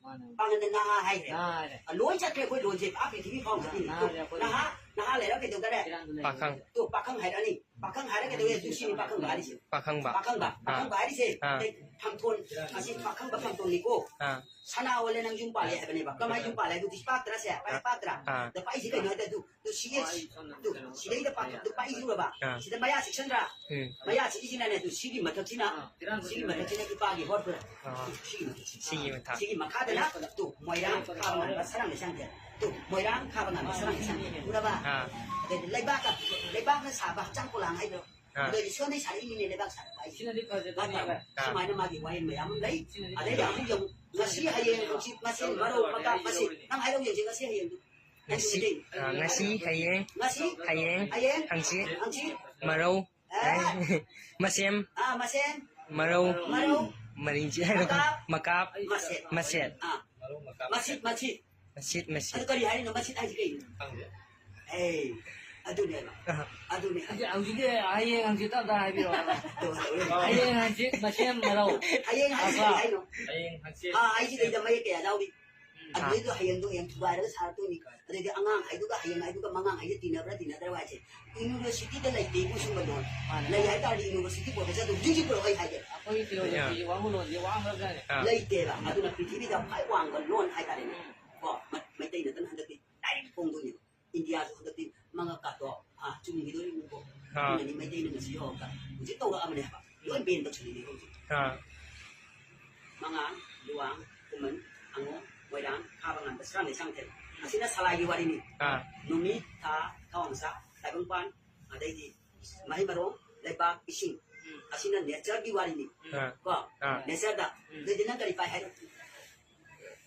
ꯃꯥꯅꯦ. ꯄꯥꯡꯒꯟꯗ ꯅꯍꯥ ꯍꯥꯏꯈ꯭ꯔꯦ꯫ ꯅꯍꯥ ꯍꯥꯏꯔꯦ. ꯑ, ꯂꯣꯏ ꯆꯠꯈ꯭ꯔꯦ ꯑꯩꯈꯣꯏ ꯂꯣꯟꯁꯦ꯫ ꯑꯥ ꯄ꯭ꯔꯤꯊꯤꯕꯤ ꯐꯥꯎ ꯆꯠꯈꯤꯅꯤ꯫ ꯅꯍꯥ ꯍꯥꯏꯔꯦ ꯑꯩꯈꯣꯏ. ꯅꯍꯥ ꯅꯍꯥ ꯂꯩꯔ ꯀꯩꯗꯧꯗꯔꯦ? ꯏꯔꯥꯡꯗ ꯂꯩ. ꯄꯥꯈꯪ. ꯇꯣ ꯄꯥꯈꯪ ꯍꯥꯏꯔꯛꯑꯅꯤ꯫ ꯄꯥꯈꯪ ꯍꯥꯏꯔꯒ ꯀꯩꯗꯧꯋꯦ? ꯑꯗꯨ ꯁꯤꯅꯤ ꯄꯥꯈꯪꯕ ꯍꯥꯏꯔꯤꯁꯦ꯫ ꯄꯥꯈꯪꯕ. ꯄꯥꯈꯪꯕ ꯑꯥ. ꯄꯥꯈꯪꯕ ꯍꯥꯏꯔꯤꯁꯦ ꯑꯥ. ꯑꯇꯩ ꯐꯝꯊꯣꯟ, ꯑꯁꯤ ꯄꯥꯈꯪꯕ ꯐꯝꯊꯣꯟꯅꯤꯀꯣ꯫ ꯑꯥ. ꯁꯅꯥ ꯑꯣꯜꯂꯦ ꯅꯪ ꯌꯨꯝ ꯄꯥꯜꯂꯦ ꯍꯥꯏꯕꯅꯦꯕ꯫ ꯀꯃꯥꯏ ꯌꯨꯝ ꯄꯥꯜꯂꯦ? ꯑꯗꯨꯗꯤ ꯄꯥꯛꯇ꯭ꯔꯥ ꯁꯦ? ꯄꯥꯏ ꯄꯥꯛꯇ꯭ꯔꯥ? ꯑꯥ. ꯑꯗ ꯄꯥꯏꯁꯤ ꯀꯩꯅꯣ ꯍꯥꯏꯗ ꯑꯗꯨ ꯑꯗꯨ ꯁꯤ ꯑꯦ ꯁꯤ ꯑꯗꯨ ꯁꯤꯗꯩꯗ ꯄꯥꯛ ꯑꯗꯨ ꯄꯥꯏꯁꯤꯔꯨꯕ꯫ ꯑꯥ. ꯁꯤꯗ ꯃꯌꯥ ꯆꯤꯛꯁꯟꯗ꯭ꯔꯥ? ꯎꯝ. ꯃꯌꯥ ꯆꯤꯛꯏꯁꯤꯅꯅꯦ ꯑꯗꯨ ꯁꯤꯒꯤ ꯃꯊꯛꯁꯤꯅ ꯁꯤꯒꯤ ꯃꯊꯛꯁꯤꯅ ꯏꯄꯥꯒꯤ ꯍꯣꯠꯄ꯭ꯔꯥ? ꯑꯥ. ꯁꯤꯒꯤ ꯃꯊꯛꯁꯤꯅ꯫ ꯁꯤꯒꯤ ꯃꯊꯛ. ꯁꯤꯒꯤ ꯃꯈꯥꯗꯅ ꯇꯨ ꯃꯣꯏꯔꯥꯡ ꯈꯥꯕ ꯉꯝꯕ ꯁꯔꯥꯡ ꯂꯩꯁꯥꯡꯁꯦ꯫ ꯇꯨ ꯃꯣꯏꯔꯥꯡ ꯈꯥꯕ ꯉꯝꯕ ꯁꯔꯥꯡ ꯂꯩꯁꯥꯡꯁꯦ꯫ ꯎꯔꯕ? ꯑꯥ. ꯑꯗꯩꯗꯤ ꯂꯩꯕꯥꯛꯀ ꯂꯩꯕꯥꯛꯅ ꯁꯥꯕ ꯍꯛꯆꯥꯡ ꯄꯣꯂꯥꯡ ꯍꯥꯏꯗꯣ꯫ ꯑꯥ. ꯑꯗꯩꯗꯤ ꯁꯣꯟꯗꯩ ꯁꯥꯔꯛꯏꯅꯤꯅꯦ ꯂꯩꯕꯥꯛ ꯁꯥꯔꯛꯄ ꯍꯥꯏꯁꯦ꯫ ꯁꯤꯅꯗꯤ ꯐꯖꯗꯣꯏꯅꯦꯕ. ꯑꯥ. ꯁꯨꯃꯥꯏꯅ ꯃꯥꯒꯤ ꯋꯥꯍꯩ ꯃꯌꯥꯝ ꯑꯃ ꯂꯩ꯫ ꯁꯤꯅꯗꯤ ꯑꯗꯩꯗꯤ ꯑꯃꯨꯛ ꯌꯦꯡꯉꯨ, ꯉꯁꯤ ꯍꯌꯦꯡ ꯃꯁꯦꯟ, ꯃꯔꯧ, ꯃꯀꯥꯞ, ꯃꯁꯦꯟ꯫ ꯅꯪ ꯍꯥꯏꯔꯧ ꯌꯦꯡꯁꯦ, ꯉꯁꯤ ꯍꯌꯦꯡꯗꯨ꯫ ꯉꯁꯤ, ꯑ, ꯉꯁꯤ, ꯍꯌꯦꯡ, ꯉꯁꯤ, ꯍꯌꯦꯡ, ꯍꯌꯦꯡ, ꯍꯪꯆꯤꯠ, ꯍꯪꯆꯤꯠ, ꯃꯔꯧ, ꯑꯦ꯫ ꯃꯁꯦꯝ, ꯑꯥ, ꯃꯁꯦꯝ, ꯃꯔꯧ, ꯃꯔꯧ, ꯃꯔꯤꯡꯆꯤ ꯍꯥꯏꯔꯣ? ꯃꯀꯥꯞ, ꯃꯀꯥꯞ, ꯃꯁꯦꯠ, ꯃꯁꯦꯠ, ꯑꯥ, ꯃꯁꯤꯠ, ꯃꯁꯤꯠ꯫ ꯃꯁꯤꯠ, ꯃꯁꯤꯠ꯫ ꯑꯗꯨ ꯀꯔꯤ ꯍꯥꯏꯔꯤꯅꯣ? ꯃꯁꯤꯠ ꯍꯥꯏꯁꯤ ꯀꯩꯅꯣ? ꯈꯪꯗꯦ꯫ ꯑꯦ, ꯑꯗꯨꯅꯦꯕ꯫ ꯑꯍ꯫ ꯑꯗꯨꯅꯦ꯫ ꯍꯧꯖꯤꯛ, ꯍꯧꯖꯤꯛꯀꯤ ꯍꯌꯦꯡ ꯍꯪꯆꯤꯠ ꯑꯝꯇ ꯍꯥꯏꯕꯤꯔꯛꯑꯣ꯫ ꯇꯧ, ꯇꯧ꯫ ꯍꯌꯦꯡ ꯍꯪꯆꯤꯠ ꯃꯁꯦꯝ ꯃꯔꯧ꯫ ꯍꯌꯦꯡ ꯍꯥꯏꯁꯤ ꯀꯩ ꯍꯥꯏꯅꯣ? ꯍꯌꯦꯡ ꯍꯪꯆꯤꯠ꯫ ꯑꯥ, ꯑꯩꯁꯤ ꯀꯩꯗ ꯃꯌꯦꯛ ꯀꯌꯥ ꯌꯥꯎꯔꯤ? ꯎꯝ꯫ ꯑꯗꯨꯗꯩꯗꯣ ꯍꯌꯦꯡꯗꯣ ꯍꯌꯦꯡ ꯊꯨꯒꯥꯏꯔꯒ ꯁꯥꯔꯛꯇꯣꯏꯅꯤ꯫ ꯑꯗꯩꯗꯤ ꯑꯉꯥꯡ ꯍꯥꯏꯗꯨꯒ ꯍꯌꯦꯡ ꯍꯥꯏꯗꯨꯒ ꯃꯉꯥꯡ ꯍꯥꯏꯁꯦ ꯇꯤꯟꯅꯕ꯭ꯔꯥ ꯇꯤꯟꯅꯗ꯭ꯔꯕ ꯍꯥꯏꯁꯦ ꯌꯨꯅꯤꯚꯔꯁꯤꯇꯤꯗ ꯂꯩꯇꯦ ꯏꯕꯨꯡ ꯁꯨꯝꯕ ꯂꯣꯟ꯫ ꯃꯥꯅꯦ꯫ ꯂꯩ ꯍꯥꯏ ꯇꯥꯔꯗꯤ ꯌꯨꯅꯤꯚꯔꯁꯤꯇꯤ ꯄ꯭ꯔꯣꯐꯦꯁꯔꯗꯣ ꯍꯧꯖꯤꯛ ꯍꯧꯖꯤꯛ ꯄꯨꯔꯛꯑꯣ ꯑꯩ ꯍꯥꯏꯒꯦ꯫ ꯑꯩꯈꯣꯏꯒꯤ ꯊꯤꯑꯣꯔꯤꯁꯤ ꯋꯥꯡꯒꯨ ꯂꯣꯟꯁꯦ ꯋꯥꯡꯈ꯭ꯔꯕꯖꯥꯠꯅꯤ꯫ ꯑꯥ꯫ ꯂꯩꯇꯦꯕ꯫ ꯑꯗꯨꯅ ꯄ꯭ꯔꯤꯊꯤꯕꯤꯗ ꯈ꯭ꯋꯥꯏ ꯋꯥꯡꯕ ꯂꯣꯟ ꯍꯥꯏꯇꯥꯔꯦꯅꯦ꯫ ꯎꯝ꯫ ꯀꯣ, ꯃ-, ꯃꯩꯇꯩ ꯅꯠꯇꯅ ꯍꯟꯗꯛꯇꯤ ꯗꯥꯏꯔꯦꯛ ꯐꯣꯡꯗꯣꯏꯅꯦꯕ꯫ ꯏꯟꯗꯤꯌꯥꯁꯨ ꯍꯟꯗꯛꯇꯤ ꯃꯉꯛ ꯀꯥꯇꯣ, ꯑꯥ, ꯆꯨꯝꯈꯤꯗꯣꯔꯤꯕꯅꯤꯀꯣ꯫ ꯑꯥ꯫ ꯑꯗꯨꯅꯅꯤ ꯃꯩꯇꯩꯅ ꯉꯁꯤ ꯐꯥꯎꯕꯗ ꯍꯧꯖꯤꯛ ꯇꯧꯔꯛꯑꯕꯅꯦ ꯍꯥꯏꯕ꯫ ꯂꯣꯏ ꯕꯦꯟ ꯇꯧꯁꯤꯜꯂꯤꯅꯦ ꯍꯧꯖꯤꯛ꯫ ꯑꯥ꯫ ꯃꯉꯥꯡ, ꯂꯨꯋꯥꯡ, ꯈꯨꯃꯟ, ꯑꯉꯣꯝ, ꯃꯣꯏꯔꯥꯡ, ꯈꯥꯕ ꯉꯝꯕ ꯁ꯭ꯔꯥꯝ ꯂꯩꯁꯥꯡꯊꯦꯝ꯫ ꯑꯁꯤꯅ ꯁꯂꯥꯏꯒꯤ ꯋꯥꯔꯤꯅꯤ꯫ ꯑꯥ꯫ ꯅꯨꯃꯤꯠ, ꯊꯥ, ꯊꯋꯥꯟꯃꯤꯆꯥꯛ, ꯇꯥꯏꯕꯪꯄꯥꯟ, ꯑꯗꯩꯗꯤ ꯃꯍꯩ ꯃꯔꯣꯡ, ꯂꯩꯕꯥꯛ, ꯏꯁꯤꯡ꯫ ꯎꯝ꯫ ꯑꯁꯤꯅ ꯅꯦꯆꯔꯒꯤ ꯋꯥꯔꯤꯅꯤ꯫ ꯑꯥ꯫ ꯀꯣ? ꯑꯥ꯫ ꯅꯦꯆꯔꯗ꯫ ꯎꯝ꯫ ꯑꯗꯨꯗꯤ ꯅꯪ ꯀꯔꯤ ꯄꯥꯏ ꯍꯥꯏꯅꯣ?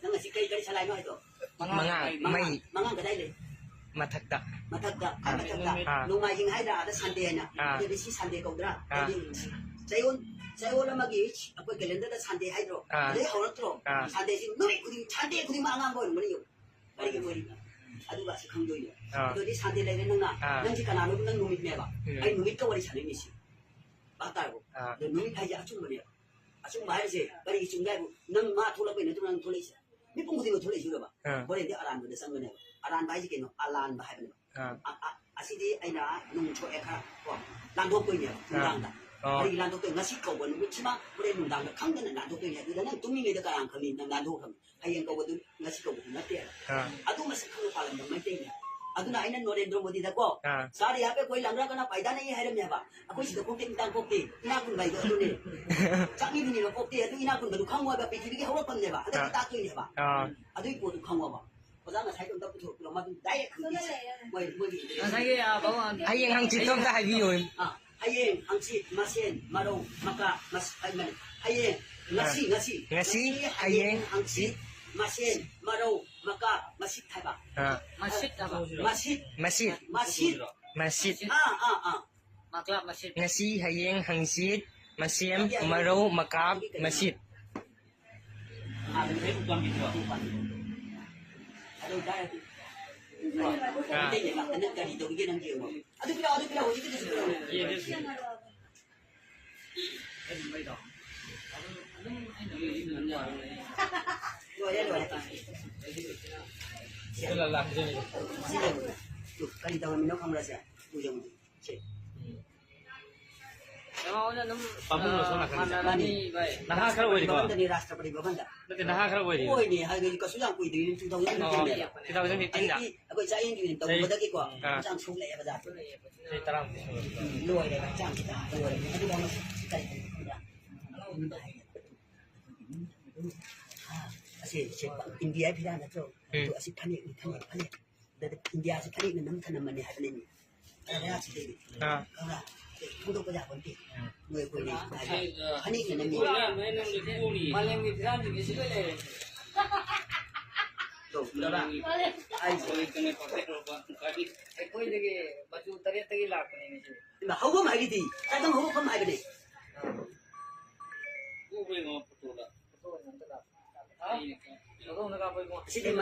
ꯅꯪ ꯉꯁꯤ ꯀꯔꯤ, ꯀꯔꯤ ꯁꯂꯥꯏꯅꯣ ꯍꯥꯏꯗꯣ? ꯃꯉꯥ, ꯃꯉꯥ, ꯃꯩ꯫ ꯃꯉꯥ ꯀꯗꯥꯏ ꯂꯩ? ꯃꯊꯛꯇ꯫ ꯃꯊꯛꯇ, ꯑꯥ, ꯃꯊꯛꯇ꯫ ꯑꯥ꯫ ꯅꯣꯡꯃꯥꯏꯖꯤꯡ ꯍꯥꯏꯗ꯭ꯔꯥ, ꯑꯥꯗ ꯁꯟꯗꯦ ꯍꯥꯏꯅ꯫ ꯑꯥ꯫ ꯑꯗꯨꯗꯤ ꯁꯤ ꯁꯟꯗꯦ ꯀꯧꯗ꯭ꯔꯥ? ꯑꯥ꯫ ꯑꯗꯨꯗꯤ ꯆꯌꯣꯜ, ꯆꯌꯣꯜ ꯑꯃꯒꯤ ꯑꯩꯈꯣꯏ ꯀꯦꯂꯦꯟꯗꯔꯗ ꯁꯟꯗꯦ ꯍꯥꯏꯗ꯭ꯔꯣ? ꯑꯥ꯫ ꯑꯗꯩ ꯍꯧꯔꯛꯇ꯭ꯔꯣ? ꯑꯥ꯫ ꯁꯟꯗꯦꯁꯤ ꯅꯨꯃꯤꯠ ꯈꯨꯗꯤꯡ, ꯁꯟꯗꯦ ꯈꯨꯗꯤꯡꯃꯛ ꯑꯉꯥꯡꯕ ꯑꯣꯏꯔꯝꯒꯅꯤ ꯌꯦꯡꯉꯨ꯫ ꯀꯔꯤꯒꯤ ꯑꯣꯏꯔꯤꯕ? ꯑꯗꯨꯒ ꯑꯁꯤ ꯈꯪꯗꯣꯏꯅꯦ꯫ ꯑꯥ꯫ ꯑꯗꯨꯗꯤ ꯁꯟꯗꯦ ꯂꯩꯔꯦ ꯅꯪꯅ, ꯑꯥ꯫ ꯅꯪꯁꯤ ꯀꯅꯥꯅꯣ? ꯅꯪ ꯅꯨꯃꯤꯠꯅꯦꯕ꯫ ꯎꯝ꯫ ꯑꯩ ꯅꯨꯃꯤꯠꯀ ꯋꯥꯔꯤ ꯁꯥꯟꯅꯩꯅꯦ ꯁꯤ꯫ ꯚꯥꯞ ꯇꯥꯔꯕꯣ? ꯑꯥ꯫ ꯑꯗꯣ ꯅꯨꯃꯤꯠ ꯍꯥꯏꯁꯦ ꯑꯆꯨꯝꯕꯅꯦꯕ꯫ ꯑꯆꯨꯝꯕ ꯍꯥꯏꯔꯤꯁꯦ ꯀꯔꯤꯒꯤ ꯆꯨꯝꯒꯦ ꯍꯥꯏꯕꯨ, ꯅꯪ ꯃꯥ ꯊꯣꯛꯂꯛꯄꯩ ꯅꯠꯇ꯭ꯔꯣ ꯅꯪ ꯊꯣꯛꯂꯛꯏꯁꯦ? ꯃꯤꯄꯨꯝ ꯈꯨꯗꯤꯡꯃꯛ ꯊꯣꯛꯂꯛꯏꯁꯤꯔꯕ? ꯑꯥ꯫ ꯍꯣꯔꯦꯟꯗꯤ ꯑꯔꯥꯟꯕꯗ ꯆꯪꯒꯅꯦꯕ꯫ ꯑꯔꯥꯟꯕ ꯍꯥꯏꯁꯦ ꯀꯩꯅꯣ? ꯑꯂꯥꯟꯕ ꯍꯥꯏꯕꯅꯦꯕ꯫ ꯑꯥ꯫ ꯑ-, ꯑ-, ꯑꯁꯤꯗꯤ ꯑꯩꯅ ꯅꯨꯡ ꯁꯣꯛꯑꯦ ꯈꯔ ꯀꯣ, ꯂꯥꯟꯊꯣꯛꯇꯣꯏꯅꯦꯕ ꯑꯥ꯫ ꯅꯨꯡꯗꯥꯡꯗ꯫ ꯑꯣ꯫ ꯀꯔꯤꯒꯤ ꯂꯥꯟꯊꯣꯛꯇꯣꯏꯅꯣ? ꯉꯁꯤ ꯀꯧꯕ ꯅꯨꯃꯤꯠꯁꯤꯃ ꯍꯣꯔꯦꯟ ꯅꯨꯡꯗꯥꯡꯗ ꯈꯪꯗꯅ ꯂꯥꯟꯊꯣꯛꯇꯣꯏꯅꯦ꯫ ꯑꯗꯨꯗ ꯅꯪ ꯇꯨꯝꯃꯤꯉꯩꯗ ꯀꯅꯥꯅ ꯈꯪꯅꯤ ꯅꯪ ꯂꯥꯟꯊꯣꯛꯈ꯭ꯔꯕꯅꯤ? ꯍꯌꯦꯡ ꯀꯧꯕꯗꯨ ꯉꯁꯤ ꯀꯧꯕꯗꯨ ꯅꯠꯇꯦ꯫ ꯑꯥ꯫ ꯑꯗꯨ ꯃꯁꯛ ꯈꯪꯕ ꯄꯥꯜꯂꯝꯕ ꯃꯩꯇꯩꯅꯦ꯫ ꯑꯗꯨꯅ ꯑꯩꯅ ꯅꯔꯦꯟꯗ꯭ꯔ ꯃꯣꯗꯤꯗꯀꯣ, ꯑꯥ꯫ "ꯁꯥꯔꯤ ꯍꯥꯞꯄꯦ ꯀꯣꯏ ꯂꯪꯒ꯭ꯔꯥ ꯀꯅꯥ ꯄꯥꯏꯗꯥꯅ ꯌꯦ" ꯍꯥꯏꯔꯝꯃꯦꯕ꯫ ꯑꯩꯈꯣꯏ ꯁꯤꯗ ꯀꯣꯛꯇꯦ, ꯅꯨꯡꯗꯥꯡ ꯀꯣꯛꯇꯦ, ꯏꯅꯥꯛ ꯈꯨꯟꯕ ꯍꯥꯏꯗꯣ ꯑꯗꯨꯅꯦ꯫ ꯆꯥꯛꯅꯤꯕꯤꯅꯦꯕ ꯀꯣꯛꯇꯦ, ꯑꯗꯨ ꯏꯅꯥꯛ ꯈꯨꯟꯕꯗꯨ ꯈꯪꯉꯣꯏꯕ, ꯄ꯭ꯔꯤꯊꯤꯕꯤꯒꯤ ꯍꯧꯔꯛꯐꯝꯅꯦꯕ꯫ ꯍꯟꯗꯛꯇꯤ ꯑꯥ꯫ ꯇꯥꯛꯇꯣꯏꯅꯦꯕ꯫ ꯑꯥ꯫ ꯑꯗꯨꯒꯤ ꯄꯣꯠꯇꯨ ꯈꯪꯉꯣꯕ꯫ ꯑꯣꯖꯥ ꯉꯁꯥꯏꯗꯣ ꯑꯝꯇ ꯄꯨꯊꯣꯔꯛꯄꯤꯔꯣ, ꯃꯗꯨ ꯗꯥꯏꯔꯦꯛ ꯈꯪꯕꯤꯁꯦ꯫ ꯃꯣꯏ, ꯃꯣꯏꯒꯤ ꯏꯟꯇꯔꯦꯁ꯫ ꯉꯁꯥꯏꯒꯤ, ꯑꯥ, ꯕꯥꯕꯨ, ꯑꯥ, ꯍꯌꯦꯡ ꯍꯪꯆꯤꯠꯇꯣ ꯑꯝꯇ ꯍꯥꯏꯕꯤꯌꯣ꯫ ꯑꯥ, ꯍꯌꯦꯡ, ꯍꯪꯆꯤꯠ, ꯃꯁꯦꯟ, ꯃꯔꯧ, ꯃꯀꯥ, ꯃꯁ-, ꯍꯥꯏꯕꯅꯦ꯫ ꯍꯌꯦꯡ, ꯉꯁꯤ, ꯑꯥ꯫ ꯉꯁꯤ, ꯉꯁꯤ, ꯍꯌꯦꯡ, ꯍꯌꯦꯡ, ꯍꯪꯆꯤꯠ꯫ ꯃꯁꯦꯟ, ꯃꯔꯧ, ꯃꯀꯥꯞ, ꯃꯁꯤꯠ ꯍꯥꯏꯕ꯫ ꯑꯥ꯫ ꯃꯁꯤꯠ ꯍꯥꯏꯕ꯫ ꯃꯁꯤꯠ꯫ ꯃꯁꯤꯠ꯫ ꯃꯁꯤꯠ꯫ ꯃꯁꯤꯠ꯫ ꯑꯥ, ꯑꯥ, ꯑꯥ꯫ ꯃꯀꯥꯞ ꯃꯁꯤꯠ꯫ ꯉꯁꯤ, ꯍꯌꯦꯡ, ꯍꯪꯆꯤꯠ, ꯃꯁꯦꯝ, ꯃꯔꯧ, ꯃꯀꯥꯞ, ꯃꯁꯤꯠ꯫ ꯑꯥ, ꯑꯗꯨ ꯇꯥꯔꯗꯤ꯫ ꯑꯥ꯫ ꯃꯩꯇꯩ ꯂꯩꯕꯥꯛꯇꯅ ꯀꯔꯤ ꯇꯧꯔꯤꯒꯦ ꯅꯪ ꯌꯦꯡꯉꯣ꯫ ꯑꯗꯨ ꯄꯤꯔꯛꯑꯣ, ꯑꯗꯨ ꯄꯤꯔꯛꯑꯣ, ꯍꯧꯖꯤꯛꯀꯤꯗꯨꯁꯨ ꯄꯤꯔꯛꯑꯣ꯫ ꯂꯣꯏꯔꯦ, ꯂꯣꯏꯔꯦ꯫ ꯁꯤ ꯌꯦꯡꯉꯨ꯫ ꯇꯨ, ꯀꯔꯤ ꯇꯧꯔꯝꯃꯤꯅꯣ ꯈꯪꯕ꯭ꯔꯥ ꯁꯦ? ꯇꯨ ꯌꯦꯡꯉꯨ꯫ ꯁꯦ꯫ ꯄꯥꯕꯨꯡ ꯂꯣ ꯁꯣꯝ ꯅꯥꯀꯟꯗ꯫ ꯃꯥꯅꯤ꯫ ꯅꯍꯥ ꯈꯔ ꯑꯣꯏꯔꯤꯀꯣ? ꯚꯕꯟꯗꯅꯤ, ꯔꯥꯁꯇ꯭ꯔꯄꯇꯤ ꯚꯕꯟꯗ꯫ ꯅꯠꯇꯦ, ꯅꯍꯥ ꯈꯔ ꯑꯣꯏꯔꯤ꯫ ꯑꯣꯏꯅꯦ, ꯍꯥꯏꯗꯤ ꯀꯩꯁꯨ ꯌꯥꯝ ꯀꯨꯏꯗ꯭ꯔꯤ, two thousand fifteen ꯗ꯫ ꯑꯣ, two thousand fifteen ꯗ꯫ ꯑꯗꯒꯤ ꯑꯩꯈꯣꯏ ꯆꯥꯛꯌꯦꯟꯒꯤ ꯑꯣꯏꯅ ꯇꯧꯕꯗꯒꯤꯀꯣ, ꯑꯥ꯫ ꯍꯛꯆꯥꯡ ꯁꯣꯛꯂꯛꯑꯦꯕ ꯖꯥꯠꯇꯣ꯫ ꯆꯍꯤ ꯇꯔꯥꯃꯨꯛꯇꯤ ꯁꯨꯔꯦ꯫ ꯎꯝ, ꯂꯣꯏꯔꯦꯕ, ꯍꯛꯆꯥꯡꯁꯤꯗ ꯂꯣꯏꯔꯦ꯫ ꯑꯗꯨꯒ ꯑꯃꯁꯨ ꯀꯔꯤ ꯈꯪꯕ꯭ꯔꯥ? ꯑꯥ, ꯑꯁꯤ, ꯁꯤ ꯏꯟꯗꯤꯌꯥ ꯐꯤꯔꯥ ꯅꯠꯇ꯭ꯔꯣ? ꯎꯝ꯫ ꯑꯗꯨ ꯑꯁꯤ ꯐꯅꯦꯛꯅꯤ, ꯐꯅꯦꯛ, ꯐꯅꯦꯛ꯫ ꯑꯗꯨꯗ ꯏꯟꯗꯤꯌꯥꯁꯤ ꯐꯅꯦꯛꯅ ꯅꯝ ꯊꯅꯝꯕꯅꯦ ꯍꯥꯏꯕꯅꯤꯅꯦ꯫ ꯑꯥ꯫ ꯈꯪꯕ꯭ꯔꯥ? ꯑꯦ, ꯐꯣꯡꯗꯣꯛꯄ ꯌꯥꯕ ꯅꯠꯇꯦ꯫ ꯎꯝ꯫ ꯅꯣꯏ ꯑꯩꯈꯣꯏꯅ ꯍꯥꯏꯕ꯫ ꯐꯅꯦꯛꯅ ꯅꯝꯃꯤ꯫ ꯃꯥꯂꯦꯝꯒꯤ ꯐꯤꯔꯥꯟꯁꯤꯡꯁꯤ ꯂꯣꯏ ꯂꯩꯔꯦ꯫ ꯇꯣ, ꯎꯔꯕ? ꯑꯩꯁꯦ꯫ ꯑꯩꯈꯣꯏꯗꯒꯤ ꯃꯆꯨ ꯇꯔꯦꯠꯇꯒꯤ ꯂꯥꯛꯄꯅꯦ ꯃꯁꯤ꯫ ꯏꯃꯥ, ꯍꯧꯐꯝ ꯍꯥꯏꯔꯤꯗꯤ, ꯀꯗꯪ ꯍꯧꯐꯝ ꯍꯥꯏꯕꯅꯦ꯫ ꯐꯣꯇꯣ ꯑꯣꯏꯅ ꯑꯝꯇ ꯀꯥꯞꯄꯣ꯫ ꯍꯥ? ꯐꯣꯇꯣ ꯑꯝꯇ ꯀꯥꯞꯄꯣ ꯏꯕꯨꯡꯉꯣ꯫ ꯑꯁꯤꯗꯤ